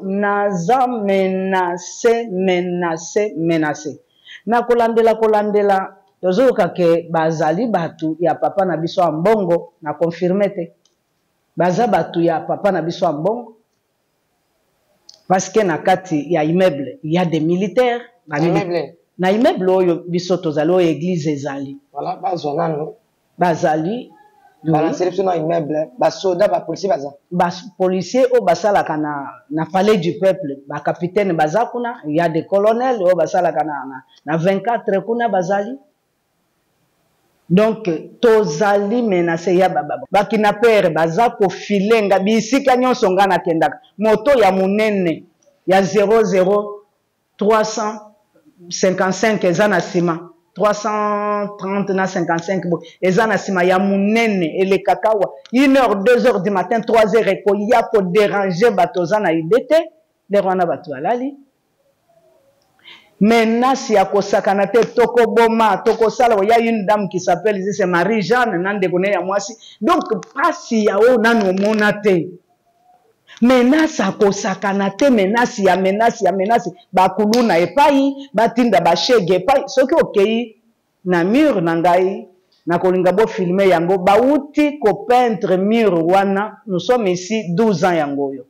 Naza menace menace menace na kolandela kolandela tozoyoka ke bazali batu ya papa na biso Ambongo na confirme te baza batu ya papa na biso Ambongo parce que na kati ya immeuble il ya des militaires ba Immeuble. na immeuble oyo biso tozali oyo eglise ezali. Voilà bazwa nanu. Bazali. Balancele biso na immeuble ba soda ba policier baza. Ba policier oyo basalaka na na palais du peuple ba capitaine baza kuna il ya des colonels oyo basalaka na na, na 24 kuna bazali. Donc tozali menace ya ba ba kidnappeur baza ko filer nga bisika nyonso nga nakendaka moto ya munene ya 00 355 eza na sima 330 na 55 boye eza na sima ya munene elekaka awa 1 heure 2 heures du matin 3 heures ekoya ko deranger bato oza na idee te lere wana bato balali menace ya kosakana te tokoboma tokosala oya une dame qui s'appelle c'est Marie Jeanne na ndeko ne ya mwasi donc pasi ya oyo nanu omona te Menace akosakana te menace ya menace ya menace ba kuluna epayi batinda ba chegue epayi soki okeyi na mur na ngai nakolinga bo filme yango bawuti ko peintre mur wana nous sommes ici 12 ans yango oyo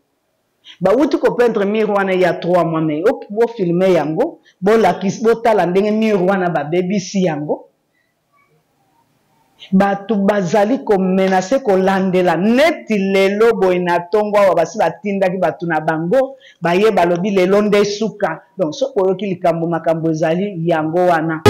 bawuti ko peintre mur wana ya 3 mois mais bo filme yango bolakisi botala ndenge mur wana babebisi yango Bato bazali ko menacer kolandela neti lelo boye na tongo awa basi batindaki bato na bango baye balobi lelo nde suka donc soki oyoki likambo makambo ezali yango wana.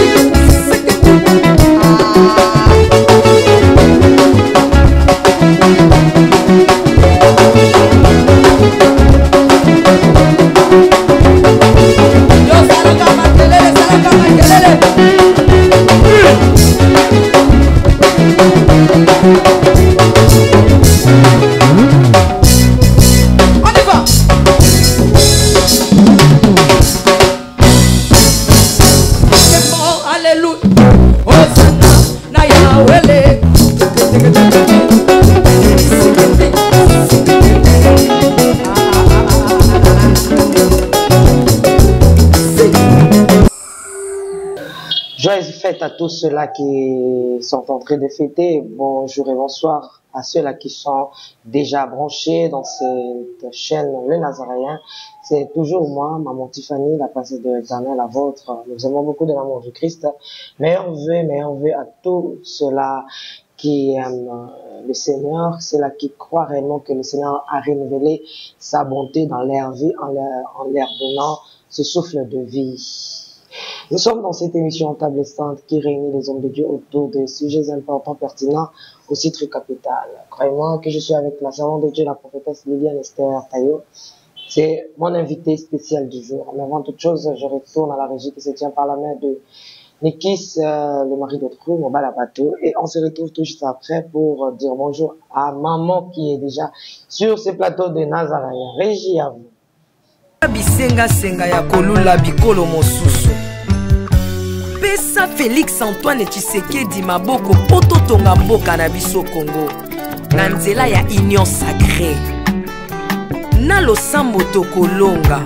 Joyeuse fête à tous ceux-là qui sont en train de fêter. Bonjour et bonsoir à ceux-là qui sont déjà branchés dans cette chaîne Le Nazaréen. C'est toujours moi, Maman Tiffany, la princesse de l'Éternel, la vôtre. Nous aimons beaucoup de l'amour du Christ. Meilleurs vœux, meilleurs vœux à tous ceux-là qui aiment le Seigneur, ceux-là qui croient réellement que le Seigneur a renouvelé sa bonté dans leur vie en leur, en leur donnant ce souffle de vie. Nous sommes dans cette émission Table Sainte qui réunit les hommes de Dieu autour de sujets importants, pertinents, aussi très capital. Croyez-moi que je suis avec la servante de Dieu, la prophétesse Liliane Esther Tayo. C'est mon invité spécial du jour. Mais avant toute chose, je retourne à la régie qui se tient par la main de Nikis, euh, le mari d'autrui, Mobala Bateau. Et on se retrouve tout juste après pour dire bonjour à maman qui est déjà sur ce plateau de Nazareth. Régie à vous. Bisengasenga ya kolula bikolo mosusu. Pesa Felix Antoine Tshisekedi maboko mpo totonga mboka na biso Congo na nzela ya Union Sacree. Na losambo tokolonga.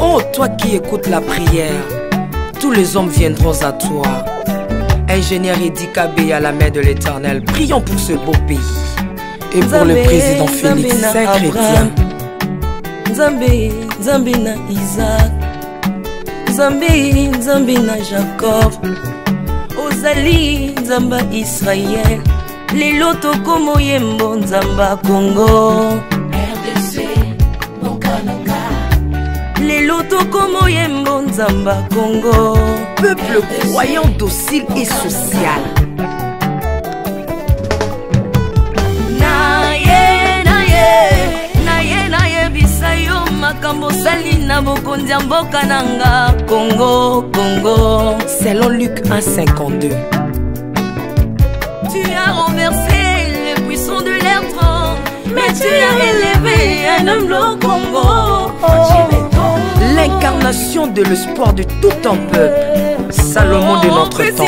Oh, toi qui écoutes la prière, tous les hommes viendront à toi. Ingénieur Eddy Kabeya, la main de l'Éternel, prions pour ce beau pays. Et pour le président Félix, saint chrétien. Nzambe, Nzambe na Isaac, Nzambe, Nzambe na Jacob, ozali Nzambe Israël, lelo tokomo yembo Nzamba Congo. RDC, mboka na nga. Lelo tokomo yembo Nzamba Congo. Peuple croyant, docile et social. Makambo osali na bokonzi ya mboka na nga Congo, Congo. Selon Luc 1,52. Tu as renversé le puissant de l'air grand, mais tu as élevé un homme au Congo. L'incarnation de l'espoir de tout un peuple, Salomon de notre temps.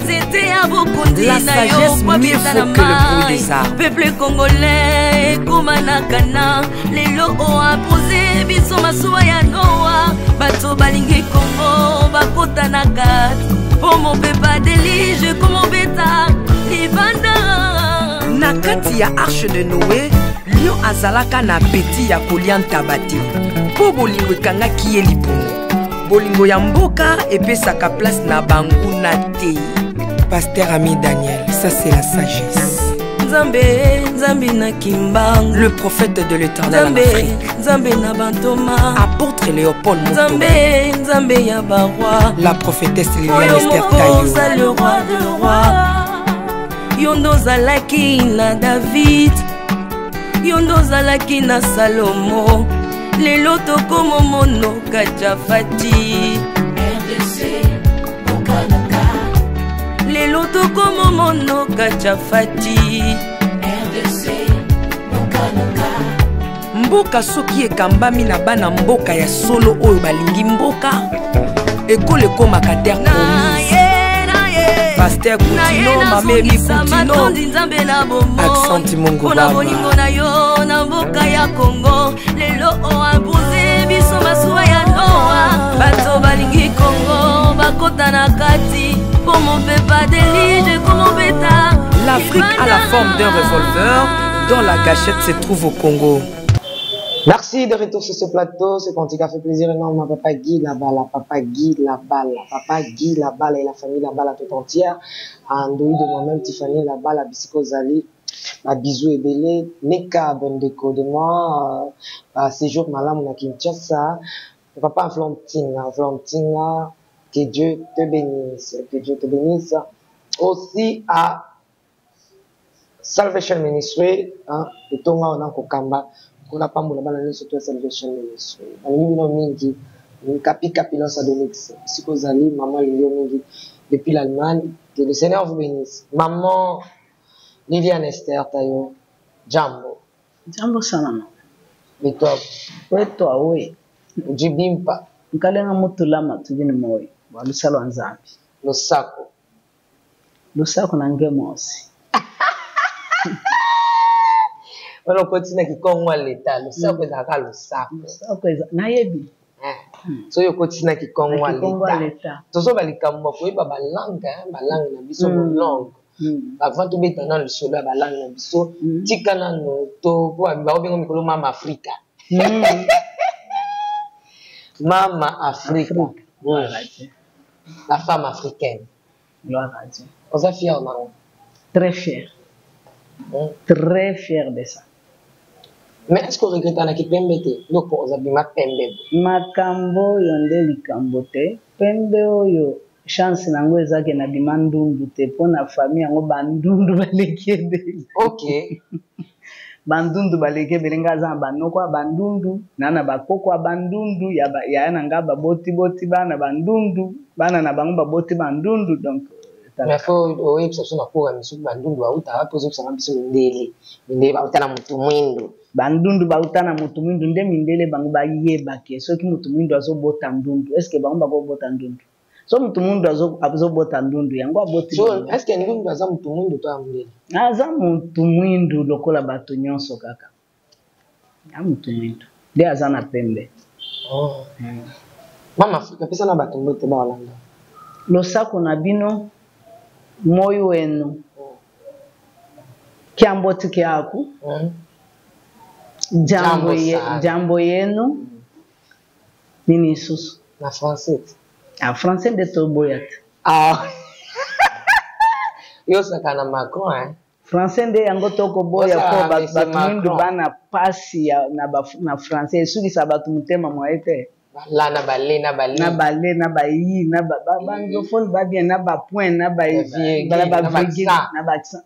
Nzete ya bokonzi La na yo sagesse po mieux abeta na vaut que le bruit mai. des armes. Peuple congolais ekóma na kana. Lelo oapose biso masuwa ya Noa. Bato balingi Kongo bakota na kati mpo mopepa delige komobeta libanda. Na kati ya arche de Noé, lion azalaka na apeti ya kolia ntaba te mpo bolingo ekangaki ye libumu. Bolingo ya mboka epesaka place na banguna te. Pasteur Ami Daniel, ça c'est la sagesse. Nzambe, Nzambe na Kimbangu. Le prophète de l'Éternel en Nzambe, Afrique. Nzambe na bantoma. Apôtre Léopold Moto. Nzambe, Nzambe ya baroi. La prophétesse Liliane Oyo Esther moko Tayo. oza le roi de roi. Yo nde ozalaki na David, yo nde ozalaki na Salomo, lelo tokomomonoka Jafati. RDC, mboka na nga. Lelo tokomomonoka Jafati. RDC, mboka na nga. Mboka soki ekambami na bana mboka ya solo oyo balingi mboka, ekolo ekomaka terre Na promise. ye, na ye. Pasteur Na ye Kutino, Mame Emi nazongisa Kutino. matondi Nzambe na bomoi. Accent Mongo Mpona Baba. bolingo na yo na mboka ya Kongo. Lelo oimpose biso masuwa ya Noa. Bato balingi Kongo bakota na kati mpo mopepa delige komobeta. L'Afrique a la forme d'un revolver dont la gâchette se trouve au Congo. Merci de retour sur ce plateau. Ce cantique a fait plaisir énorme à Papa Guy Labala, Papa Guy Labala, Papa Guy Labala et la famille Labala tout entière. À Andouï de moi-même, Tiffany Labala, Bisiko Zali, ba bisous ebele, Neka Bendeko de moi, séjour Malam na Kinshasa, Papa Vlantina, Vlantina, que Dieu te bénisse, que Dieu te bénisse. Aussi à Salvation Ministry, hein, et Tonga on a kokamba, kola pambola bana nyonso to ya Salvation Ministry. Balingi bino mingi, Kapi Kapilos Adonix, Siko Zali, maman alingi yo mingi depuis l'Allemagne, que le Seigneur vous bénisse. Maman Liliane Esther Tayo, jambo. Jambo sana mama. Betwa. Wetwa we. Ujibimpa. Nkalenga mutulama tujini moyo wa lusalo wa Nzambi. Losako. Losako na ngemosi. Wana okoti na kikongo ya leta, losako ezalaka losako. Losako eza nayebi. Soki okoti na kikongo ya Na kikongo ya leta. leta. Tozoba likambo ya koyeba ba langue, hein, ba langue na biso, langue. Avant tobeta nanu lisolo ya ba langue na biso, tika nanu to po ba obengo mikolo Mama Afrika. Mama Afrika. Afrika. Gloire à Dieu. La femme africaine. Gloire à Dieu. Oza fier nango? Très fier. Très fier de ça. Mais est-ce que regrette na kipembe te? Donc oza bima pembe. Makambo oyo nde likambo te. Pembe oyo chance nango ezaki na bima ndundu te mpo na famille yango bandundu baleki ebele. Bandundu baleki ebele, nga aza na banoko ya bandundu, na na bakoko ya bandundu, ya ba, ya na nga baboti boti bana bandundu, bana na bango baboti bandundu, donc Mais faut oyebisa biso na koka misusu bandundu bauta wapi, ozobisaka biso mindele. Mindele bauta na mutu mwindu. Bandundu bauta na mutu mwindu nde mindele bango bayebake soki mutu mwindu azobota ndundu, est-ce que bango bakobota ndundu? So mutu mwindu azobota ndundu yango aboti So, bango. est-ce que ndundu aza mutu mwindu to ya mondele? Aza mutu mwindu lokola bato nyonso kaka. Ya mutu mwindu nde aza na pembe. Mama Afrika, pesa na bato mbote ba Hollande. Losako na bino moi wenu. Kiambo tiki yaku. Jambo Jambo sana. jambo yenu. Nini isusu? Na français. Ah, français nde toboya te. Yo saka na Macron, hein? Français nde yango tokoboya Osaka po na Monsieur bato mwindu Macron. bana pasi ya, na, ba, na français esukisa bato motema mwa ye te. La na bale, na bale. Na bale, na bayi, na ba, ba, ba anglophone ba bien, na ba point, na ba, Ba virgule, ba, ba na ba virgule, accent. na ba accent.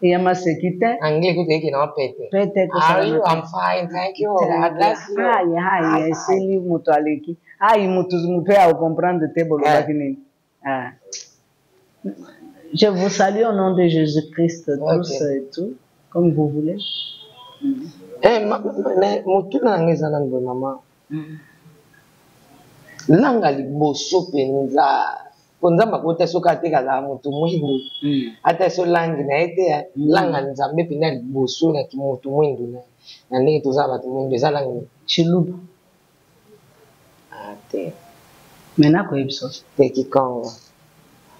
Eya maseki te. Anglais kutu yeke na pete. Pete ko Are sala you? na I'm fine, thank you. God bless you. Hi, hi, esili moto aleki. Hi, moto mpe a comprendre te bolobaki nini. Ah. Je vous salue au nom de Jésus-Christ, tous et tout, comme vous voulez. Eh, ma, mais motuna na ngai eza nanu boye, mama. Langa liboso mpenza Po Nzambe akota soki ateka azala moto mwindu. Ata so langue na ye te, langue ya Nzambe mpenza liboso na kimoto mwindu na na ndenge toza bato mwindu eza langue nini? Tshiluba. Ah te. Mais nakoyebisa yo. Te Kikongo.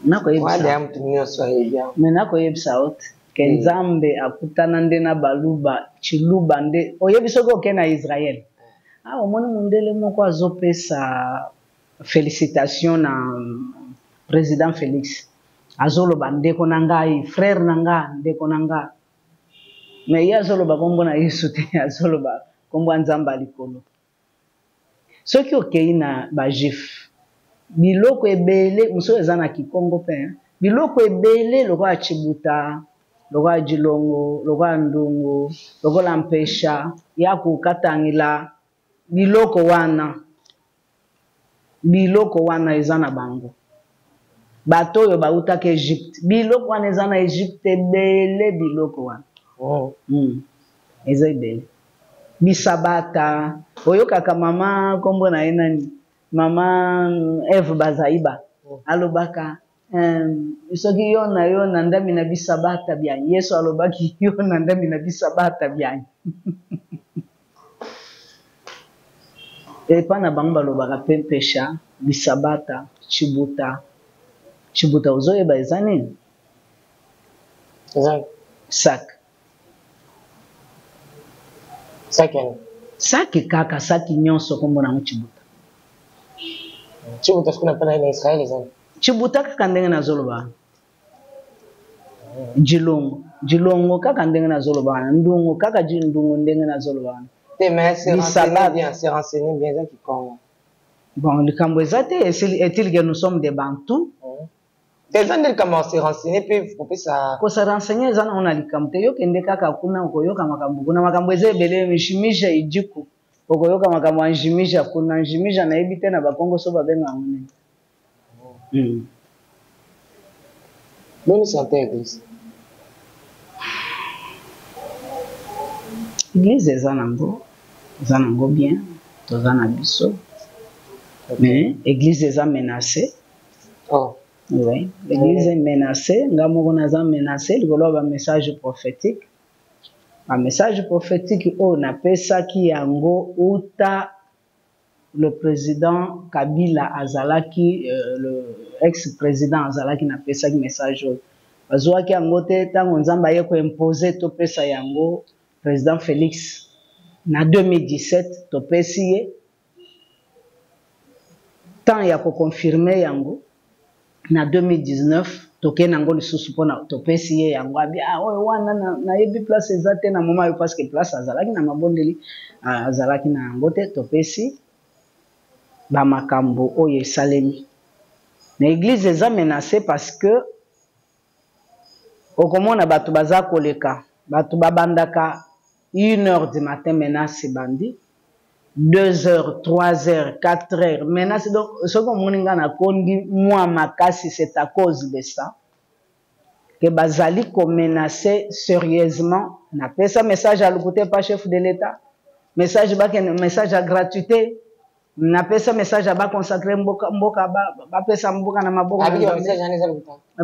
Nakoyebisa. Wana ya moto nyonso ayebi yango. Mais nakoyebisa yo te ke Nzambe akutana nde na Baluba, Tshiluba nde. Oyebi soki oke na Israël. Ah omoni mundele moko azopesa felicitation na président Félix. Azoloba ndeko na ngai, frère na nga, ndeko na nga. Mais ye azoloba kombo na Yesu te, azoloba kombo ya Nzambe ya likolo. Soki okei na ba juif, biloko ebele, mosusu eza na Kikongo pe, biloko ebele lokola Tshibuta, lokola Djilongo, lokola Ndungu, lokola Mpesha, ya kokatangila, biloko wana. Biloko wana eza na bango. Bato oyo bautaka Egypte, biloko wana eza na Egypte ebele, biloko wana. Oh. Eza ebele. Bisabata, oyokaka mama kombo na ye nani? Mama Eve Bazaiba. Alobaka soki yo na yo na ndami na bisabata byanyi. Yesu alobaki yo na ndami na bisabata byanyi. Epa na bango balobaka pe mpesha, bisabata, tshibuta. Tshibuta ozoyeba eza nini? Eza Sac. Sac yani? Saki kaka, saki nyonso kombo nango tshibuta. Tshibuta soki na na Israël eza nini? Tshibuta kaka ndenge nazoloba. Djilongo, Djilongo kaka ndenge nazoloba wana, Ndungu kaka Ndungu ndenge nazoloba wana. Te mais se renseigner bien, se renseigner bien eza Kikongo. Bon, likambo eza te, est-il que nous sommes des Bantous? Te eza nde likambo ya se renseigner mpe kopesa. Ko se renseigner eza nango na likambo te, yo kende kaka kuna okoyoka makambo kuna, makambo eza ebele, mishimija idiku, okoyoka makambo ya njimija kuna, njimija nayebi te na Bakongo so babenga yango nini. Boni santé église? Église eza nango bien, toza na biso. Mais église eza menacée. Oh. Oui, l'église est menacée, nga moko naza menacée likolo ya ba message prophétique. Ba message prophétique oyo napesaki yango uta le président Kabila azalaki, le ex-président azalaki, napesaki message oyo. Bazwaki yango te ntango Nzambe aye koimpose topesa yango président Félix na 2017, topesi ye temps ya koconfirme yango na 2019, tokei nango lisusu mpona topesi ye yango abi ah, oyo wana nayebi place eza te na moment oyo parce que place azalaki na mabondeli, azalaki na yango te, topesi ba makambo oyo esalemi. Na église eza menacée parce que okomona bato baza koleka, bato babandaka 1 heure du matin menace ebandi, 2 heures, 3 heures, 4 heures menace. Donc soki omoni nga nakondi mwa makasi, c'est à cause de ça que bazali komenacer sérieusement. Napesa message ya lokuta pa chef de l'État, message bakende, message ya gratuité, napesa message ya baconsacre mboka, mboka bapesa mboka na maboko.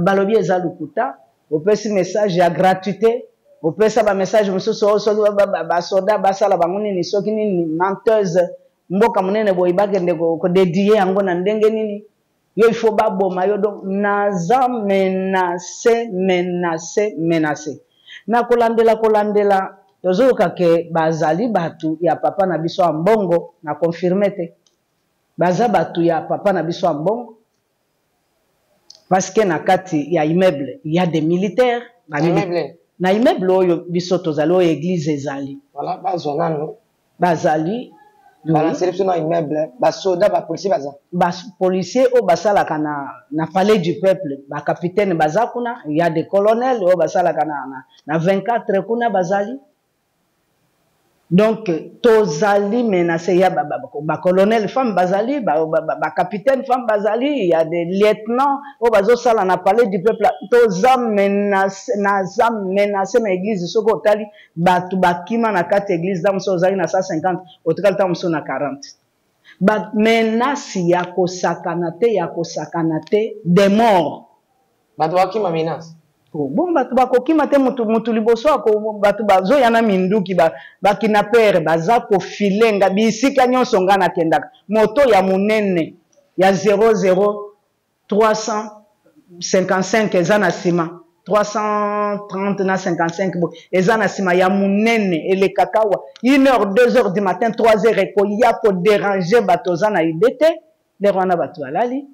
Balobi eza lokuta. Opesi message ya gratuité, opesa ba message mosusu oyo soki basoda basala bango nini, soki nini menteuse, mboka monene boye bakende kodedie yango na ndenge nini, yo il faut baboma yo. Donc naza menacé, menacé, menacé. Na kolandela kolandela tozoyoka ke bazali bato ya papa na biso ya mbongo, na confirme te baza bato ya papa na biso ya mbongo, parce que na kati ya immeuble il y a des militaires. Na immeuble oyo biso tozali, oyo église ezali. Voilà, bazwa nano. Bazali. Balancer biso na immeuble, basoda, bapolicier baza. Bapolicier oyo basalaka na palais du peuple, bacapitaine baza kuna, il y a des colonels oyo basalaka na 24 kuna bazali. Donc tozali menacé, ya bacolonel femme bazali, bacapitaine femme bazali, ya des lieutenants oyo bazosala na palais du peuple. Toza menacé, naza menacé na église. Soki otali bato bakima na kati église, ntango mosusu ozali na 150, otikali ntango mosusu na 40. Ba menace ya kosakana te, ya kosakana te, de mort. Bato bakima menace. Oh, bon bato bakokima te, mutu mutu liboso ako bato bazoya na minduki, ba ba kidnappeur baza kofile nga bisika nyonso nga nakendaka. Moto ya munene ya 00 355 eza na sima, 330 na 55 bo eza na sima ya munene, elekaka awa 1 heure, 2 heures du matin, 3 heures ekoya ko déranger bato, oza na idée te lero wana bato balali.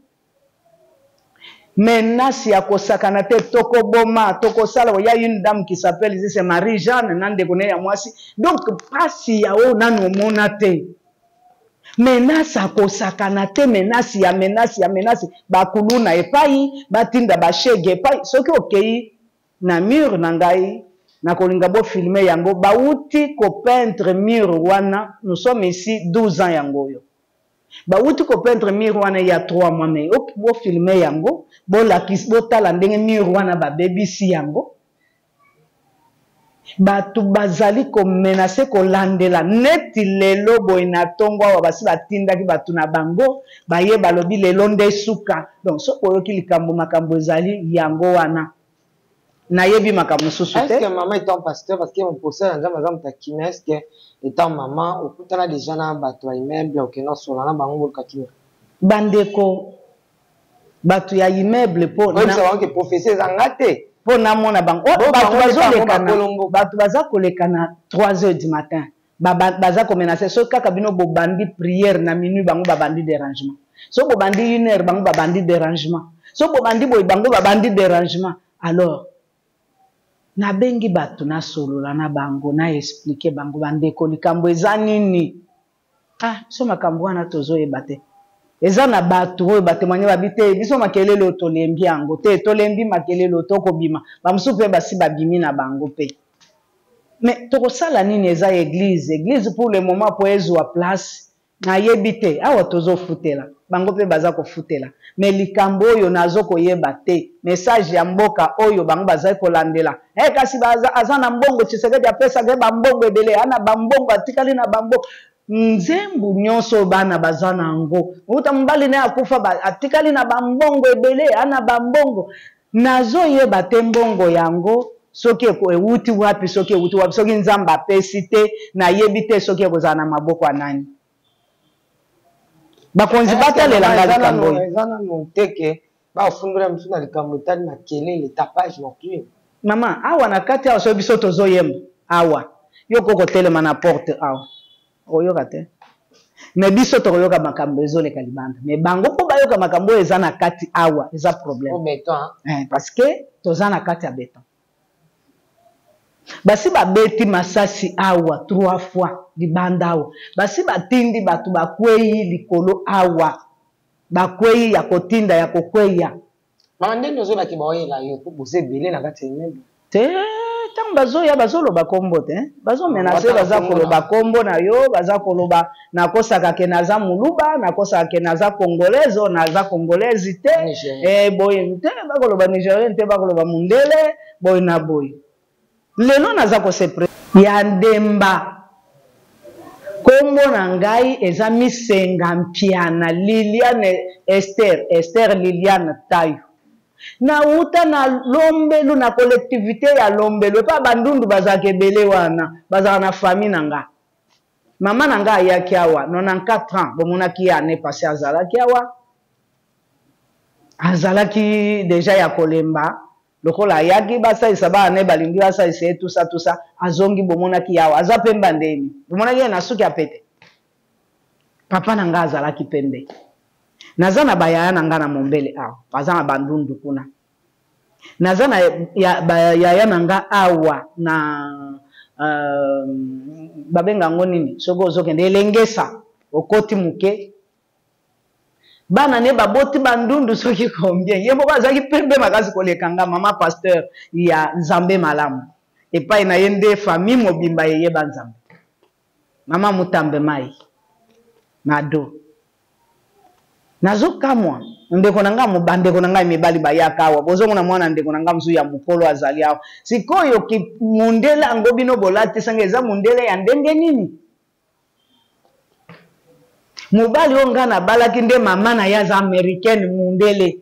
Menace ya kosakana te, tokoboma, tokosala. Ya une dame qui s'appelle c'est Marie Jeanne na ndeko ne ya mwasi. Donc pasi ya oyo nanu omona te. Menace akosakana te, menace ya menace ya menace, bakuluna epai batinda bashege epai. Soki okei na mur na ngai, nakolinga bofilme yango, bauti kopeindre mur wana, nous sommes ici 12 ans yango oyo bauti kopeindre mur wana ya 3 mois, mais bofilme yango, bolakisi, botala ndenge mur wana babebisi yango. Bato bazali komenase kolandela neti lelo boye na ntongo awa basi batindaki bato na bango baye balobi lelo nde suka. Donc soki oyoki likambo, makambo ezali yango wana, nayebi makambo mosusu te. Est-ce que maman étant pasteur, parce que mon pasteur ya Nzambe aza moto akimia, est-ce que étant maman okutana déjà na bato ya immeuble, okenda osola na bango boluka kimia? Bandeko bato ya immeuble po oyebisa bango ke prophétie eza nga te. Mpo namona bango. Oh, bato bazolekana, bato baza koleka na 3 heures du matin, baza komenace. Soki kaka bino bobandi prière na minuit, bango babandi dérangement. Soki bobandi 1 heure, bango babandi dérangement. Soki bobandi boye, bango babandi dérangement. Alors nabengi bato, nasolola na bango, na explique bango: bandeko, likambo eza nini? Ah, biso makambo wana tozoyeba te. Eza na bato oyo batémoigne, babi te, biso makelele oyo tolembi yango te, tolembi makelele oyo, tokobima. Bamosusu mpe basi babimi na bango mpe. Mais tokosala nini? Eza église, église pour le moment po ezwa place, nayebi te. Awa tozofutela, bango mpe baza kofutela, mais likambo oyo nazo koyeba te. Message ya mboka oyo bango bazali kolandela, hey, kasi baza, aza na mbongo, Tshisekedi apesaka ye bambongo ebele, ana bambongo, atikali na bambongo. Nzembu nyonso oyo bana baza na yango, uta mobali naye akufa, atikali na bambongo ebele, ana bambongo. Nazoyeba te mbongo yango soki ewuti wapi, soki ewuti wapi, soki Nzambe apesi te, nayebi te soki ekozala na maboko ya nani. Bakonzi batalela nga likambo oyo. Eza nanu te ke bafundola misu na likambo etali makelele, tapage nocturne? Mama, awa na kati awa, soki biso tozoyemba awa, yo kokotelema na porte awa, oyoka te. Mais biso tokoyoka makambo ezoleka libanda, mais bango mpo bayoka makambo oyo eza na kati awa, eza problème. Beton. Eh, parce que toza na kati ya beton. Basi babeti masasi awa trois fois libanda awa, basi batindi bato bakwei likolo awa, bakwei ya kotinda ya kokweya. Mama, ndenge ozoyebaki baoyela yo po boza ebele na kati ya immeuble? Te, ntango bazoya bazoloba kombo te, bazomenace, baza koloba kombo na yo, baza koloba nakosaka ke naza moluba, nakosaka ke naza congolaise oyo, naza congolaise te, eh, boye te, bakoloba nigérien te, bakoloba mundele boye na boye. Lelo naza kosepre ya ndemba. Kombo na ngai eza Misenga Mpiana Liliane Esther, Esther Liliane Tayo. Nauta na Lombelu, na collectivité ya Lombelu, epa bandundu bazalaka ebele wana, bazalaka na famille na nga. Mama na nga ayaki awa 94 ans, bomonaki ye année passée, azalaki awa, azalaki deja ya kolemba. Lokola ayaki basalisa bana ne, balingi basalisa ye tusa tusa, azongi. Bomonaki ye awa, aza pembe ndeni, bomonaki ye na suki ya pete. Papa na nga azalaki pembe. Naza na bayaya na nga na Mombele awa, baza na Bandundu kuna. Naza na ya, bayaya na nga awa na babenga yango nini, soki ozokende Elengesa, okoti moke, bana ne baboti bandundu soki combien. Ye moko azalaki pembe makasi koleka nga. Mama pasteur ya Nzambe malamu, epai na ye nde famille mobimba eyeba Nzambe. Mama Mutambe Mai Mado. Nazokamwa ndeko na ngai, bandeko na ngai mibali bayaka awa, bozomona mwana ndeko na ngai mosusu ya mokolo azali awa. Sikoyo mundele yango bino bolatisanga eza mundele ya ndenge nini? Mobali oyo ngai nabalaki nde mama na ye aza americaine, mundele.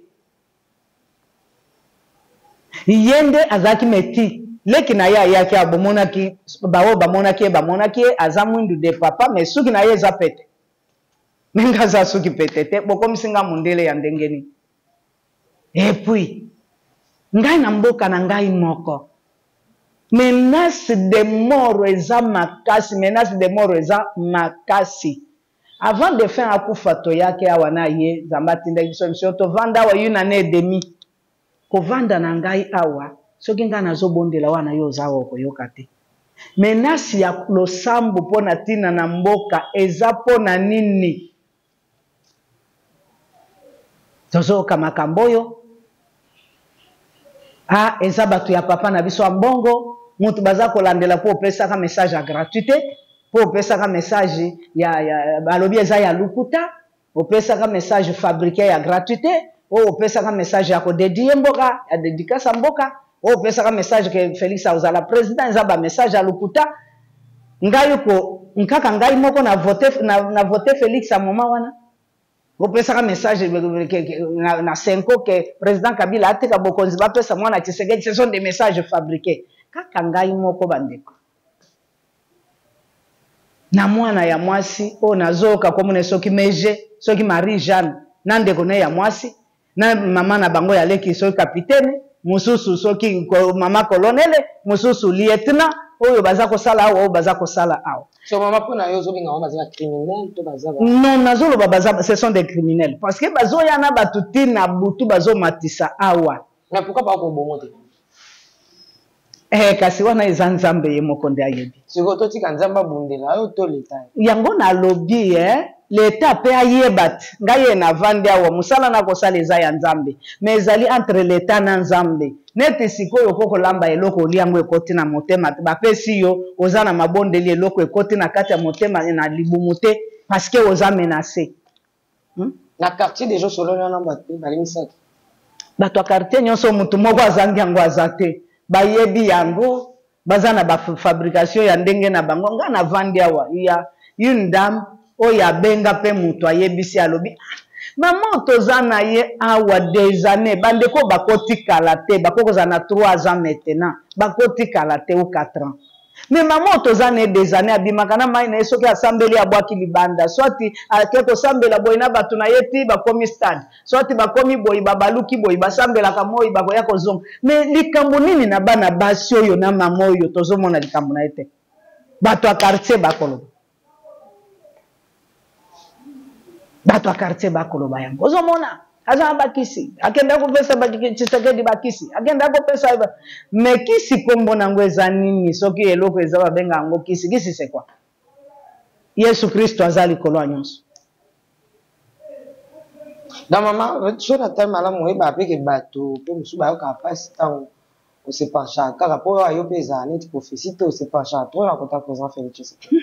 Ye nde azalaki meti. Leki na ye ayaki awa, bomonaki, baoyo bamonaki ye, bamonaki ye, aza mwindu de papa, mais suki na ye eza pete. Mais nga aza suki pete te, bokomisi nga mundele ya ndenge nini? Et puis, ngai na mboka na ngai moko, menace de mort eza makasi, menace de mort eza makasi. Avant defunt akufa toyaki awa na ye, Nzambe atindaki biso mission, tovanda awa une annee et demie. Kovanda na ngai awa, soki ngai nazobondela wana yo oza awa okoyoka te. Menace ya losambo mpo na ntina na mboka eza mpo na nini? Tozoyoka makambo oyo. Ah, eza bato ya papa na biso ya mbongo, mutu baza kolandela mpo opesaka message ya gratuite, mpo opesaka message ya, ya balobi eza ya lokuta, opesaka message fabriqué ya gratuite, oyo opesaka message ya kodedie mboka, ya dedicace ya mboka, oyo opesaka message ke Felix akozala president, eza ba message ya lokuta. Ngai ko nkaka ngai moko na vote, na, na vote Felix a moment wana. Opesaka message na, na Senko ke président Kabila atika bokonzi bapesa mwana Tshisekedi, ce sont des messages fabriqués. Kaka ngai moko bandeko. Na mwana ya mwasi oyo nazoyoka komona soki Meje, soki Marie Jeanne na ndeko na ye ya mwasi na mama na bango ya leki soki capitaine, mosusu soki mama colonel, mosusu lieutenant, oyo baza kosala awa, oyo baza kosala awa. So mama, mpona yo ozobenga bango baza ba criminel to baza ba Non, nazoloba baza, ce sont des criminels parce que bazoya na bato ti na butu bazomatisa awa. Mais pourquoi bakobongo te? Eh, kasi wana eza Nzambe ye moko nde ayebi. Sikoyo totika Nzambe abundela yo to leta? Yango nalobi, eh, leta pe ayeba te. Ngai ye navandi awa, mosala nakosala eza ya Nzambe. Mais ezali entre leta na Nzambe. Neti sikoyo okoki kolamba eloko olia yango ekoti na motema te, bapesi yo, oza na mabondeli, eloko ekoti na kati ya motema na libumu te parce que oza menacé. Na quartier déjà osololi wana bato balimisaki? Bato ya quartier nyonso motu moko azangi yango aza te. Bayebi yango, baza na ba fabrication ya ndenge na bango. Nga navandi awa, ya une dame oyo abenga pe moto ayebisi, alobi, ah, mama toza na ye awa des années, bandeko bakotikala te, bakoki kozala na 3 ans maintenant, bakotikala te ou 4 ans. Mais mama oyo toza na ye des années, abimaka na mai na ye, soki asambeli abwaki libanda, soit ake kosambela boye na bato na ye ti bakomi stade, soit bakomi boye babaluki boye basambelaka moi bakoya kozonga. Mais likambo nini na bana basi oyo na mama oyo tozomona likambo na ye te? Bato ya quartier bakoloba, bato ya quartier bakoloba yango. Ozomona aza na bakisi, akenda kopesa Tshisekedi bakisi, akenda kopesa mais kisi kombo nango eza nini? Soki eloko eza babenga yango kisi, kisi c'est quoi? Yesu Kristo aza likolo ya nyonso. Donc mama, so na time malamu oyeba pe ke bato pe mosusu bayokaka mpasi ntango ose penchaka kaka mpo oyo ayo mpe ezala neti prophétie te, ose penchaka trop na kota président Félix Tshisekedi.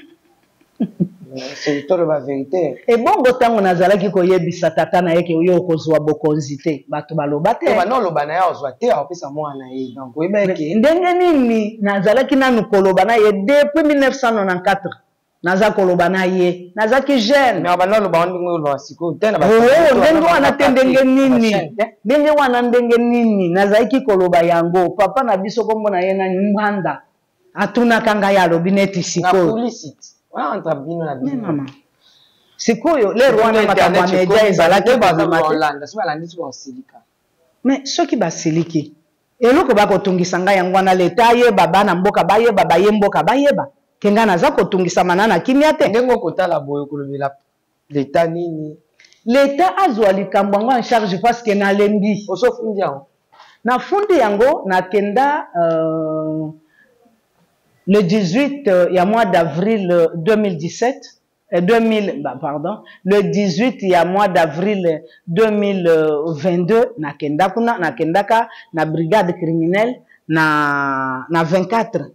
C'est toloba vérité. Ebongo ntango nazalaki koyebisa tata na ye ke yo okozwa bokonzi te, bato baloba te. Bana oloba na ye ozwa te, akopesa mwana na ye. Donc oyeba ke ndenge nini nazalaki nanu koloba na ye depuis 1994, naza koloba na ye, nazaki jeune. Mais bana oloba ndenge oloba sikoyo te na ba Oh, ndenge wana te, ndenge nini? Ndenge wana ndenge nini nazalaki koloba yango? Papa na biso kombo na ye nani? Mbanda. Atunaka ngai, alobi neti sikoyo. Na polisi wana entre bino na bino. Mama. Sikoyo lero wana makambo ya media ezalaki kobima te. Kolanda so balandi so basilika. Mais soki basiliki, eloko bakotungisa ngai yango wana, leta ayeba, bana mboka bayeba, baye mboka bayeba ke ngai naza kotungisama na kimia te. Ndenge okotala boye kolobela leta nini? Leta azwa likambo yango en charge parce que nalembi. Osofundi yango? Nafundi yango, nakenda le 18 ya mois d'avril 2017, 2000, bah, pardon, le 18 ya mois d'avril 2022, nakenda kuna, nakendaka na brigade criminelle na 24.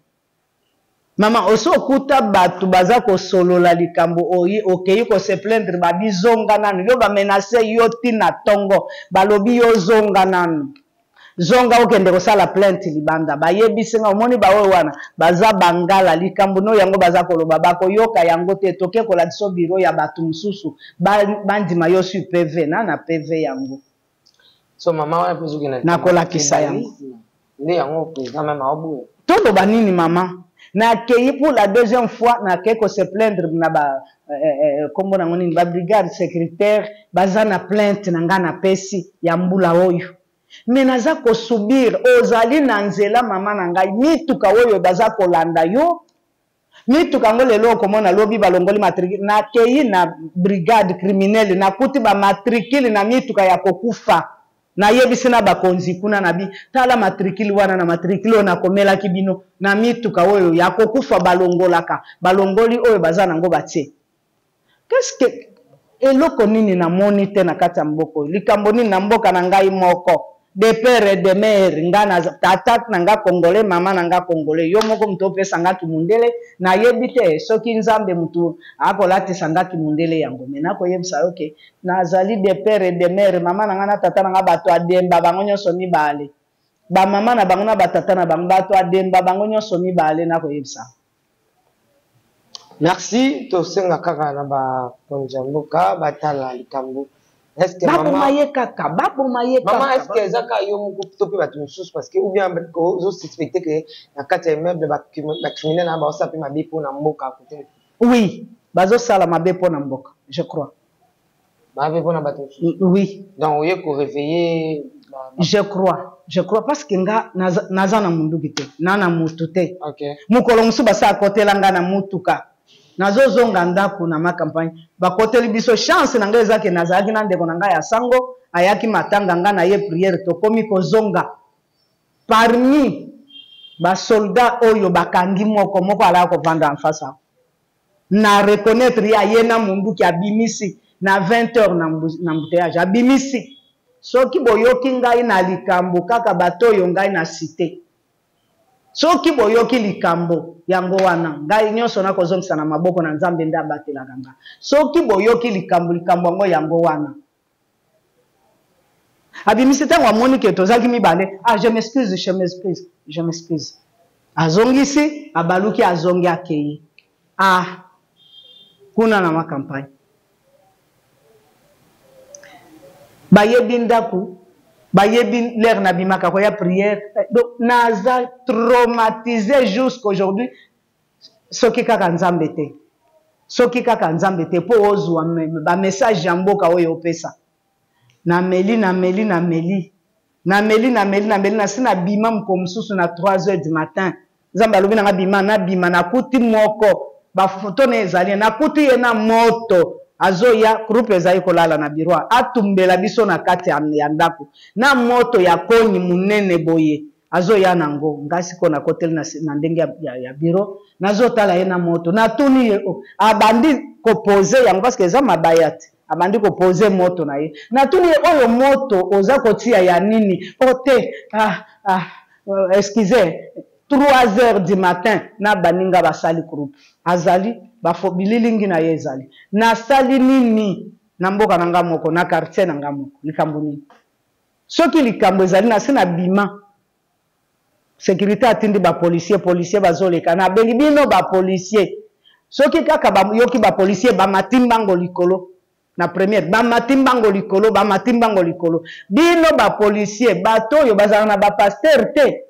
Mama, oso okuta bato baza kosolola likambo oyi, okei ko se plaindre, babi zonga nanu, yo ba menacer yo ti na tongo, balobi yo zonga nanu. Zonga okende kosala plainte libanda. Bayebisi nga, omoni baoyo wana baza bangala, likambo no yango baza koloba bakoyoka yango te. Toke kolakisa bureau ya bato mosusu bandima yo sur PV na na PV yango. So mama wana mpe soki nakolakisa yango nde yango président meme aoboya. Toloba nini mama? Nakei pour la deuxième fois, nakei ko se plaindre na ba kombo nango nini, ba brigade sécuritaire baza na plainte na nga napesi ya mbula oyo. Me naza kosubir, ozali na nzela mama na ngai, mituka oyo baza kolanda yo, mituka yango lelo okomona lobi balongoli matricule. Nakei na brigade criminelle, nakuti bamatricule na mituka ya kokufa. Nayebisi na bakonzi kuna na bi, tala matricule wana na matricule oyo nakomelaki bino na mituka oyo ya kokufa, balongolaka, balongoli oyo baza nango batie. Qu'est-ce que eloko nini namoni te na kati ya mboka oyo? Likambo nini na mboka na ngai moko? De père et de mère, nga na tata na nga congolais, mama na nga congolais, yo moko moto opesa nga kimundele, nayebi te soki Nzambe motu akolatisa nga kimundele yango. Me nakoyebisa yo ke nazali de père et de mère, mama na nga na tata na nga bato ademba bango nyonso mibale, bamama na bango na batata na bango bato ademba bango nyonso mibale, nakoyebisa. Merci. Tosenga kaka na bakonzi ya mboka batala likambo. Est-ce que baboma ye kaka, baboma ye kaka. Mama, est-ce que eza kaka yo moko to mpe bato mosusu? Parce que ou bien ozosuspecte ke na kati ya immeuble bacriminel na baosala mpe mabe mpona mboka kote? Oui, bazosala mabe mpona mboka, je crois. Mabe mpona bato mosusu? Oui. Donc oye koréveiller. Je crois, je crois, parce que nga naza, naza na munduki te, na na mutu te. Mokolo mosusu basa akotela nga na mutuka, nazozonga ndako na ma campagne, bakoteli biso. Chance na ngai eza ke nazalaki na ndeko na ngai ya sango, ayaki matanga, nga na ye priere, tokomi kozonga. Parmi basoldat oyo bakangi, moko moko alaka kovanda en face awa, na reconnaître ye, aye na munduki, abimisi na 20 heures na embouteillage, abimisi. Soki boyoki ngai na likambo kaka bato oyo ngai na cité, soki boyoki likambo yango wana, ngai nyonso nakozongisa na maboko na Nzambe nde abatelaka nga. Soki boyoki likambo, likambo yango yango wana. Abimisi ntango amoni ke tozalaki mibale: "Ah, je m'excuse, je m'excuse, je m'excuse." Azongisi, abaluki, azongi, akei. Ah, kuna na macampagne bayebi ndako, bayebi l'heure nabimaka koya prière. Donc naza traumatisé jusqu'aujourd'hui. Soki kaka Nzambe te, soki kaka Nzambe te, mpo ozwa bamessage ya mboka oyo opesa. Nameli, nameli, nameli, nameli, nameli, nameli, nasi nabima. Mokolo mosusu na 3 heures du matin, Nzambe alobi nanga bima. Nabima, nakuti moko, bafoto na ezali, nakuti ye na moto azoya. Groupe ezali kolala na bureau, atumbela biso na kati ya ndako na moto ya koni monene boye, azoya nango. Ngai sikoyo nakoteli na ndenge ya bureau, nazotala ye na moto. Natuni ye, oh, abandi kopose yango parce que eza mabaya te, abandi kopose moto na ye. Natuni ye: "Oyo moto oza kotia ya nini?" "O te, ah, ah, excuse." 3 heures du matin na baninga basali groupe, azali bafo bililingi na ye ezali. Nasali nini na mboka na nga moko, na quartier na nga moko? Likambo nini? Soki likambo ezali, na se na bima, sécurité atindi bapolicier, policier bazoleka, nabengi bino bapolicier. Soki kaka bayoki bapolicier, bamati mbango likolo na première, bamati mbango likolo, bamati mbango likolo. Bino bapolicier, bato oyo bazala na bapasteur te,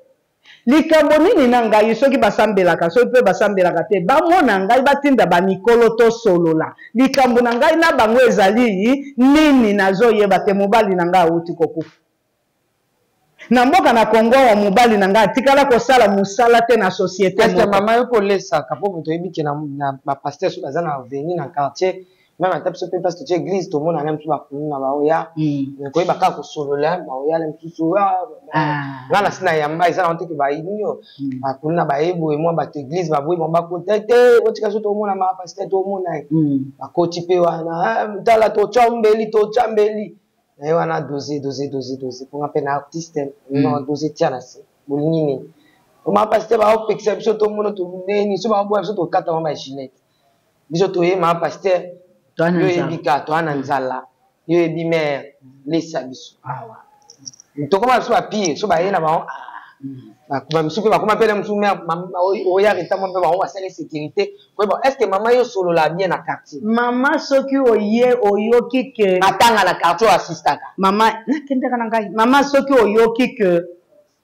likambo nini na ngai? Soki basambelaka, soki mpe basambelaka te, bamona ngai, batinda bamikolo tosolola. Likambo na ngai na bango ezali nini? Nazoyeba te. Mobali na ngai awuti kokufa na mboka na Kongo awa. Mobali na ngai atikala kosala mosala te na société. Est mama, yo kolesaka mpo moto oyebi ke na bapasteur soki baza na avenue na quartier, même ata biso mpe place totie église, tomona na mosusu bakuni na baoya koyeba kaka kosolola, baoya na mosusu. Nga na si na yamba eza nango teke bayini yo, bakuni na bayeboye mwa bato église baboyi bango, bakota te, botika so tomona ma pasteur, tomona ye bakoti mpe wana: "Tala, totya mbeli, totya mbeli na ye wana." Dose, dose, dose, dose mponga mpe na artiste non, dose tia na se. Bolingi nini? Oma pasteur baopekisa biso tomona toneni so, baoboya biso, tokata mwa bagilete biso toyema. Pasteur, yo oyebi ka toa na nzala, yo oyebi mare lesa biso. Tokoma biso bapire so baye na bango, bamisusu mpe bakoma mpe na mosusu oya retard mpe bango basali sécurité koyeba est ce que mama yo osolola bien na quartier. Mama, soki oye oyoki ke matanga na quartier oyo assistaka. Mama, nakendaka na ngai. Mama, soki oyoki ke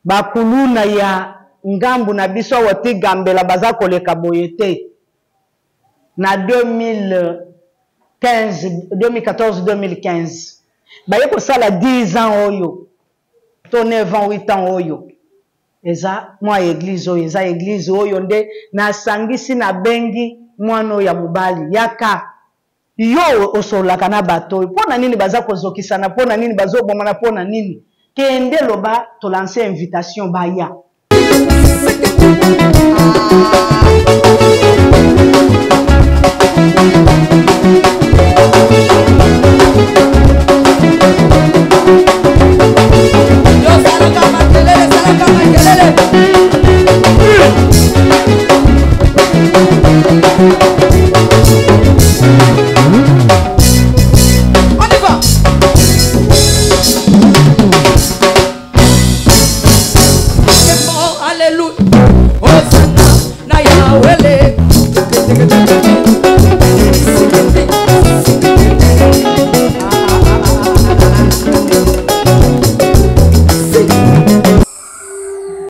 bakuluna ya ngambu na biso awa ti Gambela baza koleka boye te, na 2015, 2014, 2015 baye kosala 10 ans oyo to 9 ans, 8 ans oyo, eza mwa église oyo, eza église oyo nde nasangisi, nabengi mwana oyo ya mobali: "Yaka, yo osololaka na bato oyo, mpo na nini baza kozokisana? Mpo na nini bazobomana? Mpo na nini? Kende, loba, tolance invitation, baya."